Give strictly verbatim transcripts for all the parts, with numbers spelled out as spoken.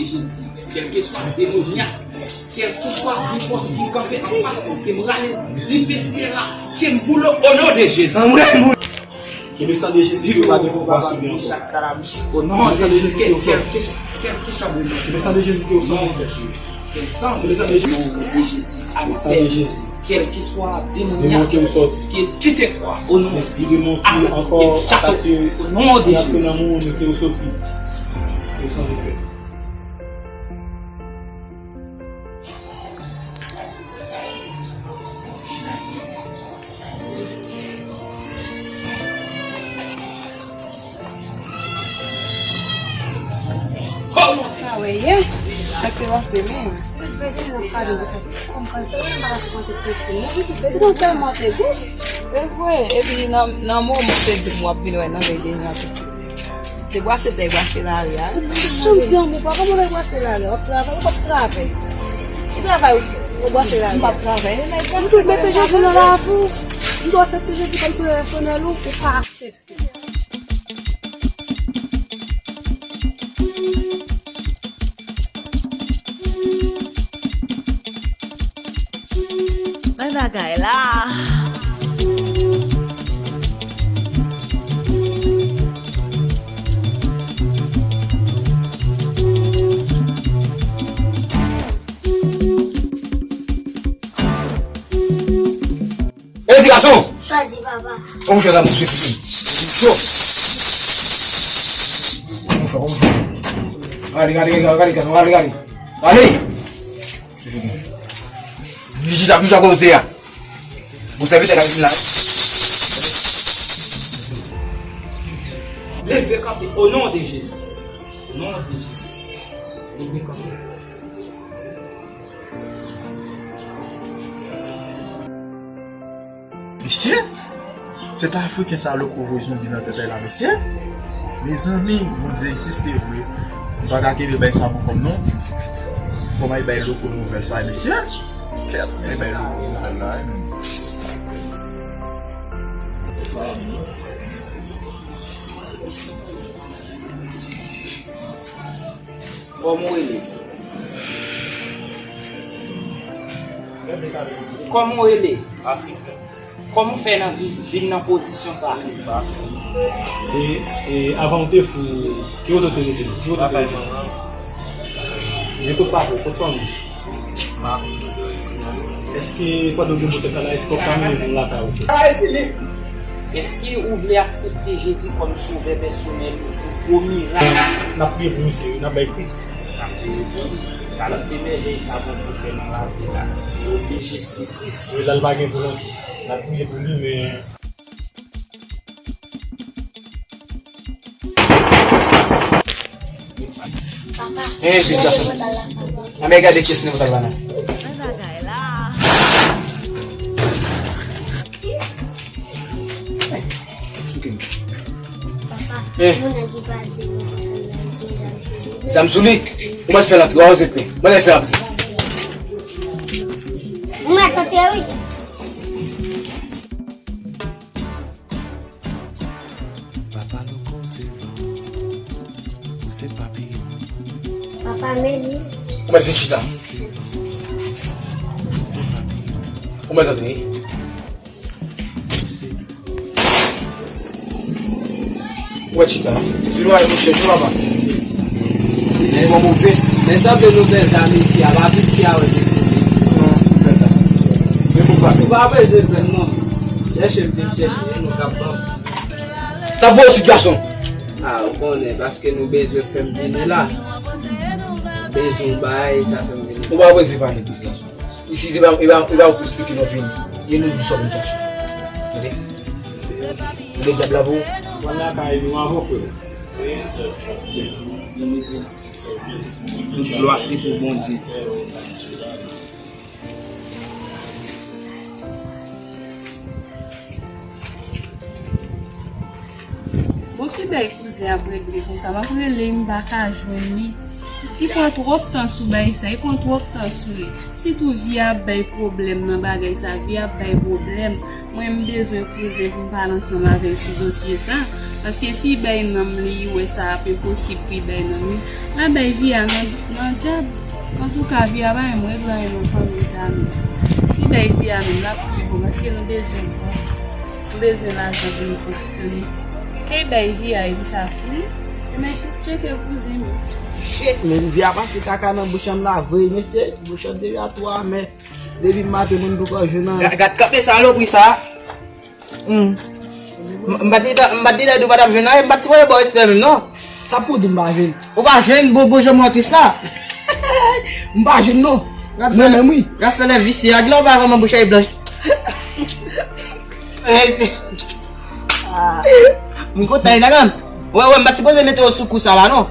Jezi, kèlkeswa demonyak, kèlkeswa ki fòs ki kanpe anfas mwen, ke m rale dife syèl la, ke m boule o non de Jezi. Anmwey, mou- Ke le san de Jezi ki yo pa gen pouvwa sou li ankò. O non de Jezi, kèlkeswa, kèlkeswa demonyak. Ke le san de Jezi ki yo sove. Ke le san de Jezi, o non de Jezi, ke le san de Jezi, kèlkeswa demonyak, demon ke w sòti, ke kite kwa, o non de Jezi, demon ki ankò atake, o non de Jezi, nan moun ke w sòti. Ke le san de Jezi. Sa wè ye, sa k te pase menm. Mwen vle gen yon kado pou sa. Kòm kado, mwen pa ka sipòte se fi. Mwen vle gen yon kado tèlman te gou. Se vre, epi nan, nan moman se di m w ap vin wè nan vèy de nwa. Se bwase tè, bwase lari a. Janm di yon mo, pa kòman w bwase lari a? W ap travay, ou p ap travay. Ki travay ou fè? Ou bwase lari a. M p ap travay. M te mete Jezi nan lavi w. M dwe aksepte Jezi kòm Sovè pèsonèl ou, ou pa aksepte. Men bagay la. Ey, ti gason! Sa di, papa? Kòman w fè sa, mouche fouti? Yo! Kòman w fè, kòman w fè? Gade, gade, gade, gade, gason, gade, gade. Gade! Mouche fouti. Vin chita, vin chita kote a. Bon sèvitè k ap vin la. Leve kanpe, o non de Jezi. O non de Jezi. Leve kanpe. Mesye, se pa Afriken sa loko voye zonbi nan tèt la, mesye. Mezanmi, Bondye egziste vre. M pa ka kenbe bay sa pou kò m non. Fò m al bay loko nouvèl sa, mesye. Kèt, m al bay loko nouvèl la, wi, menm. Kòman w rele? Kòman w rele? Kòman w fè nan vi-, vin nan pozisyon sa? E, e avan w te fou, ki kote w te rete? Ki kote w te rete? Men kot papa w, kot fanmi w? Èske pandan w gen moto la, èske w ka mennen moun lakay ou? Èske ou vle aksepte Jezi kòm sovè pèsonèl ou pou gwo mirak? N ap priye pou misye, wi, n ap bay Kris. N ap priye pou li. Kalite mèvèy sa Bondye fè nan lavi l la, li oblije sou Kris. Wi, la l pa gen volonte. N ap priye pou li, men Papa, eh, vin gason. Anben gade kiyès nan pòtal la non. Papa, eh, yon nèg ki pa di nou konsa, li gen zam sou li. Zam sou li? Ou mèt fè l antre, w a oze pè. Mwen fè l antre. Ou mèt antre, wi. Papa Loko se van, ou se papi. Papa Meli. Ou mèt vin chita. Ou se papi. Ou mèt antre. Ou mèt chita. Se nou al nou chèche papa. Li se bon move. Men sanble nou fè zam isi a, pa piti a wè se pou li. Non, fè sa. Men pou pa. Ou pa bezwen jwenn non. Chèche m vin chèche, nou k ap ban m. Sa voye w sou gason. A, ou konnen, paske nou bezwen fè m vini la. Bezwen bay, sa fè m vini. Ou pa bezwen pale tout gason. Isi, se pa, e pa, e pa ou pou esplike nou vini. E nou di sa nou chache. Tande? Tande dyab la pou ou. Mwen lakay nou avan frè. Tout glwa se pou Bondye. Bon, ki bèy kouzen ap regle konsa? M ap rele, m pa ka jwenn li. Li pran twòp tan sou bagay sa, li pran twòp tan sou li. Sitou vi a ap bay pwoblèm nan bagay sa, vi a ap bay pwoblèm. Mwen, m bezwen kouzen pou m pale ansanm avè l sou dosye sa. Paske si l bay nanm li, li wè sa ap enposib pou l bay nanm li, l ap bay vi a nan, nan dyab. Antouka, vi a pa menm regle anyen nan fanmi sa menm. Si l bay vi a menm, l ap pi bon, paske nou bezwen kò. M bezwen lajan pou nou fonksyone. Ke bay vi a epi sa fini. Emen, tcheke kouzen m. Shit, men vi a pase kaka nan bouch an m la vre, mesye. Bouch an deja twò, men depi maten moun poko jwenn anyen. Gad, gad kanpe salopri sa. Hmm. M, m pa t di, m pa t di w pa t ap jwenn anyen, m pa t sipoze ba w respè menm non. Sa pou di m pa jwenn? Ou pa jwenn, bon, bon, jan mwen tris la. M pa jwenn non. Mwen menm wi. Gad fè lè visye, a, gade w pa kòman bouch a blanch. Eh, se- Ah. M kontan, Inagan. Wè, wè, m pa t sipoze mete w sou kou sa la, non.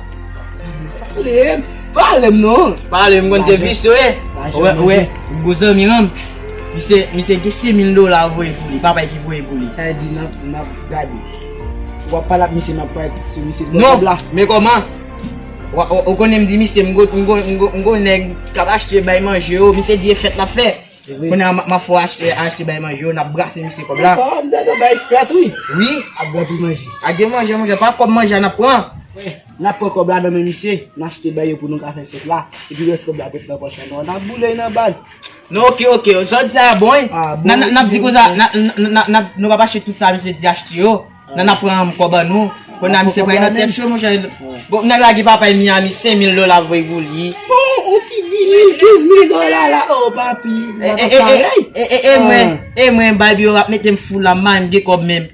Pale m, pale m, non. Pale m, konn se visye, wè. Wè, wè, gwo zanmi, non. Misye, misye gen senk mil dola voye pou li, papa ki voye pou li. Sa vle di, n ap, n ap gade. W ap pale ak misye, m ap pale sou misye. Non, men kòman? Ou, ou, ou konnen m di misye, m go, m go, m go, m go nèg k ap achte bay manje yo, misye di e fèt l ap fè. Kounye a, m, m ap fè w achte, achte bay manje yo, n ap brase misye kòb la. Fò m tande bay fèt, wi. Wi. Ap brase manje. A gen manje, manje, pa kòb manje a n ap pran. N ap pran kòb la nan men misye, n achte bay yo pou nou ka fè fèt la. Epi rès kòb la ret nan pòch la. Non, n ap boule nan baz. Non, oke, oke. Sa w di sa a bon, wi. N ap di konsa, n ap, n ap, n ap, nou p ap achte tout sa misye di achte yo. Nan n ap pran kòb an nou. Kounye a misye pral nan tèt cho, monchè. Bon, nèg la gen papa Miami, senk mil dola voye pou li. Bon, ou ti di kenz mil dola la, oh, papi. E, e, e, e, e, e, e, mwen, e mwen, Barbie yo ap mete m fou la, m pa menm gen kòb menm.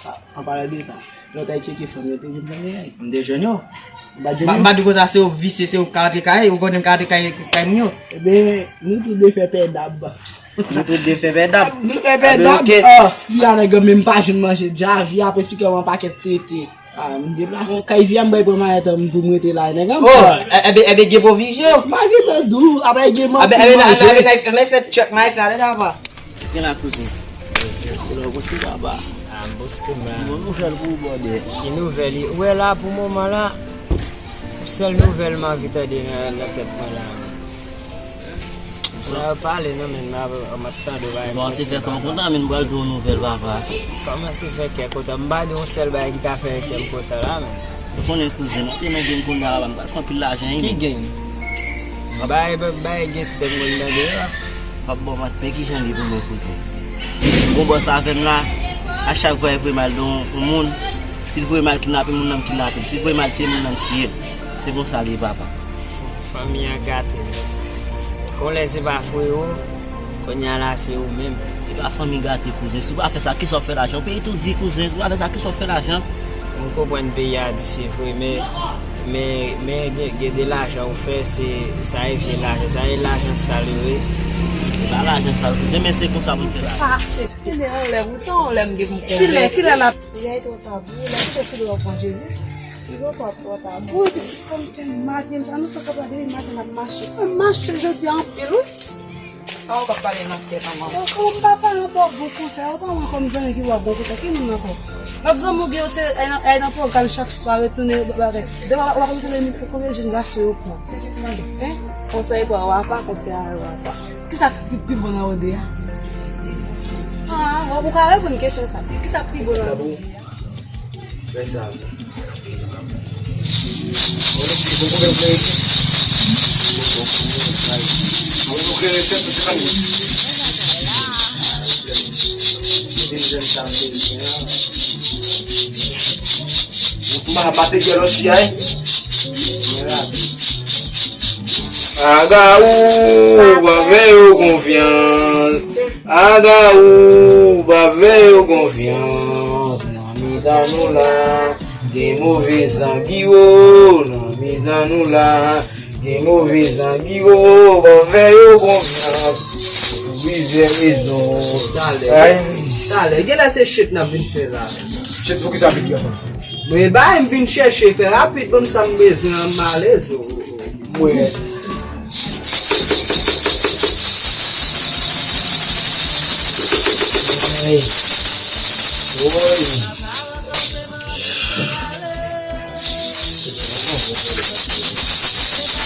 An palan de sa, lè w t al tcheke fanm yo, te jwenn fanm yo? M te jwenn yo. M pa di konsa, se yo visye, se yo k ka rantre kay, ou konnen m ka rantre kay, kay moun yo. Ebyen, nou tou de fè pè dab. Nou tou de fè pè dab. Nou fè pè dab. Ah, fi a nèg menm pa janm manje dja, vi ap esplike w yon pakèt tete. Ah, m deplase. Kay vi a m bay pran mayèt an m tou m rete la, nèg an. Oh, e, ebyen, ebyen, gen pwovizyon. M pa gentan di w, apre gen manti manje. Ebyen, ebyen, n a fè tchèk, n a fè ale daba. Gen la kouzin. Koulè w poste baba. Ah, m poste, man. Bon nouvèl pou ou, bòdè. Ki nouvèl? Ou wè la, pou moman la, sèl nouvèl m anvi tande nan, nan tèt mwen la. Sa yo pale non, men m ap, m ap tande w pa menm santi. Bon, se fè kè w kontan, men m pral di w yon nouvèl, papa. Kòman se fè kè kontan? M pa di yon sèl bagay ki ka fè kè m kontan la, men. Ou konnen kouzen, nou te nan game kounye a la, m pral fè anpil lajan, wi. Ki game? Bay, bay, bay gangsta m konn tande yo. P ap ba w manti, men kijan li pou mwen, kouzen? Gon bòs avè m la, a chak fwa li voye m al nan yon moun, si l voye m al kidnape moun nan, m kidnape l. Si l voye m al tiye moun nan, m tiye l. Se konsa l ye, papa. Fanmi an gate. Konlè se pa frewo, kounye a la se ou menm. E pa fanmi gate, kouzen. Si w pa fè sa, kisa w ap fè lajan? Peyi tou di, kouzen. Si w pa fè sa, kisa w ap fè lajan? M konprann peyi a di se vre, men, men, men gen, gen de lajan ou fè, se, sa e vye lajan, sa e lajan sal yo ye. Se pa lajan sal, kouzen, men se konsa pou n fè lajan. Pase. Kilè anlè m, sa anlè m gen pou m konn. Kilè, kilè l ap. Li ay twò tabou, lè m te sou dwa pran Jezi. Li pran twò tabou. Wi, pitit, kò m fè m mal, men sa nou fè kòb la depi maten n ap mache. Fè m mache jodi a anpil, wi. Sa ou p ap pale nan tèt an, manman? Yo, kòman m pa pale anpil bon konsèy? Otan mwen kòm zanmi ki ba w bon konsèy, ki moun ankò? Lòt zanmi w gen yo se ay nan, ay nan pwogram chak swa, retounen bagay. Depi w ap retounen konbyen jèn gason yo pran? Hein? Konsèy pa w a pa, konsèy a yo a pa. Kisa ki pi bon nan O D a? Ah, ou ka reponn kesyon sa. Kisa ki pi bon nan O D A? Fè sa. Mwen pa te gen lòt fi a, wi. Agawou, pa fè yo konfyans. Agawou, pa fè yo konfyans. Nan mitan nou la, gen move zangi, o. Nan mitan nou la, gen move zangi, o. Pa fè yo konfyans. Pou plizyè rezon. Talè. Ay. Talè. Genlè se shit n ap vin fè la. Shit pou ki sa vin fè sa? Mwen bay, m vin chèche, fè rapid, ban m sa m bezwen an, m alèz. Mwen. Woy. Woy.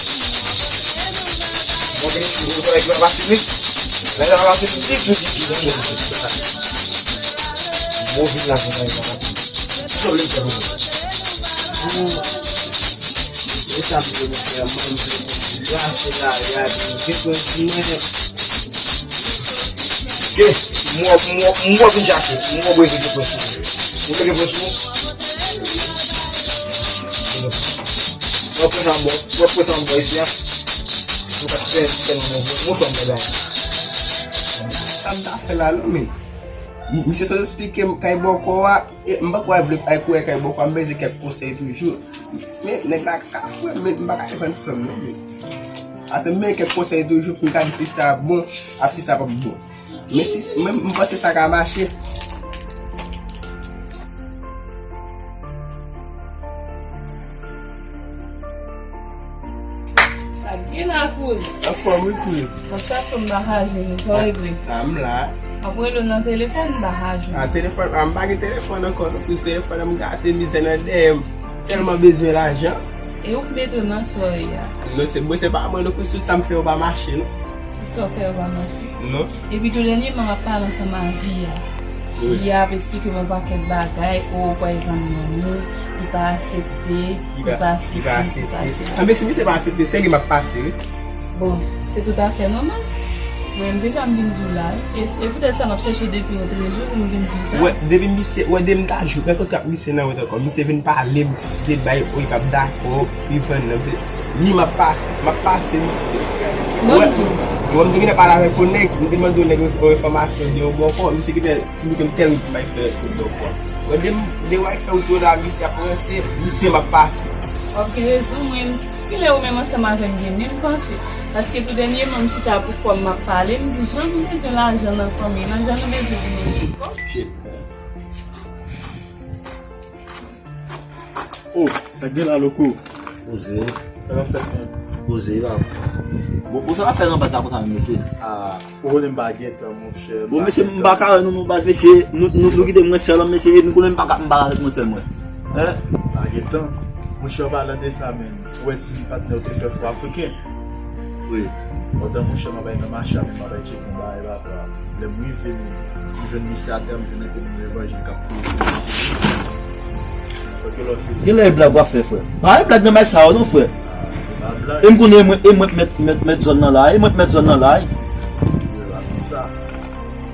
Mwen, Mwen vini, mwen vini, mwen vini, mwen vini. Lè sa va pase, di tou, di tou, di tou. Mwen vin la, mwen vin la. Ki pwoblèm sa, mwen? Bon, e sa m te konn fè, mwen, mwen, mwen, mwen, mwen, mwen, mwen, mwen, Ke, m wè, m wè, m wè w vin chache, m wè w bezwen gen pwen sou mwen. Ou bezwen gen pwen sou mwen? Ou pran sa anba, ou pran sa anba isi a. Ou pa fè tèlman bon, bon, bon, bon, bon. Sa m ta fè la, non, men. M-, misye sot esplike m kay bòkò a, e m pa kwè vle al kouri kay bòkò a, m bezwen kèk konsèy toujou. Men, nèg la ka frè m, men m pa ka defann frè m, non, men. Ase m bezwen kèk konsèy toujou pou m ka di si sa bon, ap si sa p ap bon. Men si, mwen, m panse sa ka mache. Sa k gen la, kouz? Anfòm, wi, kouz. Mwen chache m pa ka jwenn ou, sa w regle? Sa m la. M ap rele w nan telefòn, m pa ka jwenn ou. A, telefòn, a, m pa gen telefòn ankò, non, kouz, telefòn an m gate, mizè nan dèyè m. Tèlman bezwen lajan. E ou k mete w nan sa w ye a. Non, se mwen, se pa mwen, non, kouz, tout sa m fè yo pa mache, non. Sa w fè yo pa mache. Non. Epi tou dènyèman m ap pale ansanm a Vi a. Wi. Vi a ap esplike m yon pakèt bagay, o, pa egzanp, nan nou, li pa aksepte, li pa sesi, li pa sela. A, men si misye pa aksepte, serye m ap pase, wi. Bon, se toutafè nòmal. Mwen menm, se sa m vin di w la, wi. E, e poutèt sa m ap chèche w depi yon trè jou pou m vin di w sa. Wè, depi misye, wè, depi m ta jwenn rankontre ak misye nan wout ankò, misye vin pale m de bay, o, li p ap dakò. Li vann nan, se, li m ap pase, m ap pase, misye. Wè, wè, m te gentan pale avèk yon nèg, m te mande yon nèg yon enfòmasyon de yon bòkò, misye gentan esplike m tèl wout pou m al fè wout bòkò. Wè, de, de w al fè wout yo la, misye ap ranse, misye m ap pase. W ap gen rezon, mwen, genlè ou menm ansanm avè m gen menm panse. Paske tou dènyèman, m chita pou kò m, m ap pale, m di, jan nou bezwen lajan nan fanmi nan, jan nou bezwen pou nou gen kòb. Oh, sa k gen la, loko? Poze. Sa k ap fèt, menm? Poze, papa. Bon, bon, sa k ap fèt nan baz la konsa, menm, mesye? Ah, ou konnen m pa gentan, monchè. Bon, mesye, m pa ka wè nou, non, baz, mesye. Nou, nou, nou kite mwen sèl, mesye. Nou konnen m pa ka, m pa ka avèk mwen sèl, mwen. Hein? Pa gentan. Monchè, an palan de sa, menm, ou wè ti patnè w te fè fò afriken? Wi. Pandan, monchè, m ap al nan mache a, menm m ap al tcheke yon bagay la. Lè m rive, men, m jwenn misye atè, m jwenn enpe moun levanjil k ap kouri sou misye. Gen lè e blag w ap fè, frè. Pa gen blag nan bay sa yo non, frè. E m konnen e mwen, e mwen k mèt, mèt, mèt zòn nan la, e mwen k mèt zòn nan la, wi.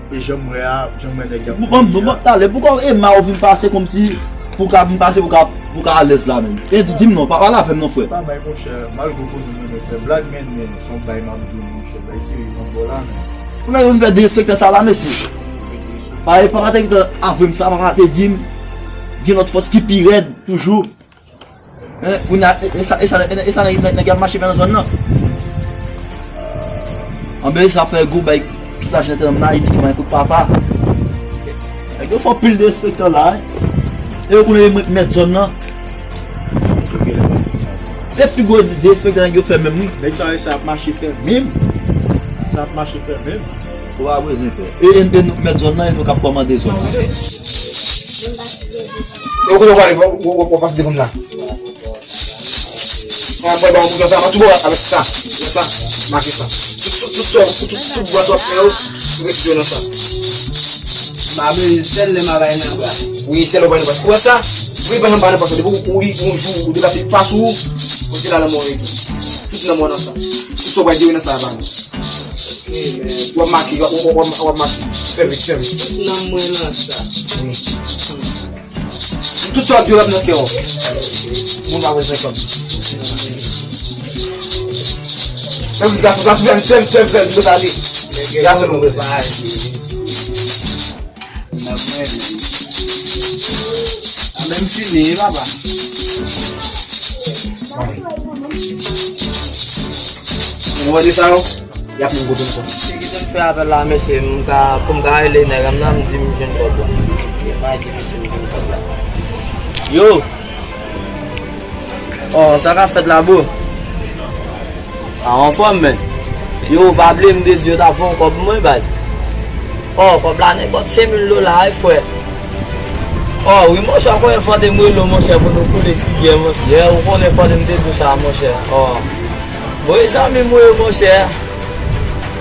E jan m wè a, jan m wè nèg yo ap kouri a. Bon, bon, talè, poukò e ma ou vin pase kòmsi pou ka vin pase pou ka, pou ka alèz la menm? E di, di m non, pa pale avè m non, frè. Se pa bay, monchè, malgre w konnen mwen renmen fè blag, men, men, se yon bay m ap di w, monchè, bay serye nan bò la, men. Pou nèg yo vin fè derespektan sa la, mesye. Pa, pa, pa te gentan avè m sa, pa, pa te di m gen lòt fòs ki pi rèd toujou. Hein, kounye a, e, e sa, e sa, e, e sa nèg, nèg, nèg y ap mache fè nan zòn nan. Anben, sa fè gwo bay, tout lajan nan tèt nan Ayiti, fò bay kout papa. Nèg yo fè anpil derespektan la, hein. E yo konnen yo mèt zòn nan. Se pi gwo derespektan nèg yo fè menm, wi. Nèg sa yo, sa ap mache fè menm. Sa ap mache fè menm. Ou pa bezwen pè. E, e, e nou k mèt zòn nan, e nou k ap kòmande zòn nan. E ou kote w prale, w, w, w, w pase devan m la. Mwen ap ba w bouton sa, mwen tou bon avèk sa. Sa, make sa. Tout, tout, tout, tout, tout, tout bwat w ap fè yo, ou retire nan sa. M pa bezwen sèl lè m ap bay nan bras. Wi, sèl lè w bay nan bras. Ou wè sa? Wi, pa janm bay nan bras. Depi ou, ou, yon jou, ou deplase, li pa sou ou, ou te la nan mò tou. Tout nan mò nan sa. Tout sa w bay dewe nan sa, ba nou. Ok, men. W ap make, w ap, w ap, w ap, w ap make. Fè vit, fè vit. Tout nanm mwen nan sa. Wi. Tout sa w ap di yo ap nan kè w. Moun pa bezwen kòb. Fè vit, gason, gason, fè vit, fè vit, fè vit, fè vit, nou ale. Gason, nou bezwen. Nan mwen. A menm fini, wi, papa. Ou wè de sa yo? Y ap menm kote m sòti. Se ki jan m fè apèl la, mesye, m ka, pou m ka rele nèg an m nan, m di m jwenn kòb la. M a di misye m jwenn kòb la. Yo! Oh, sa k ap fèt la, bro? A, anfòm, men. Yo, pa bliye m te di yo t ap fè yon kòb pou mwen, baz. Oh, kòb la nenpòt senk mil dola, wi, frè. Oh, wi, monchè, ou konnen fòte m rele w, monchè, pou nou koule ti byè, monchè. Ou konnen fòte m te di w sa, monchè. Oh. Voye zanmi m, wi, monchè.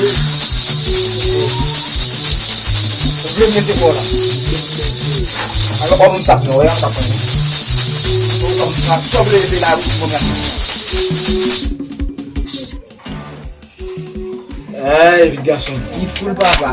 Ou vle mete kò la. Alò, kòm sa, non, wè, sa pran. Kòm sa, sa vle leve la, pou mwen. Ey, vit gason. Li foul papa.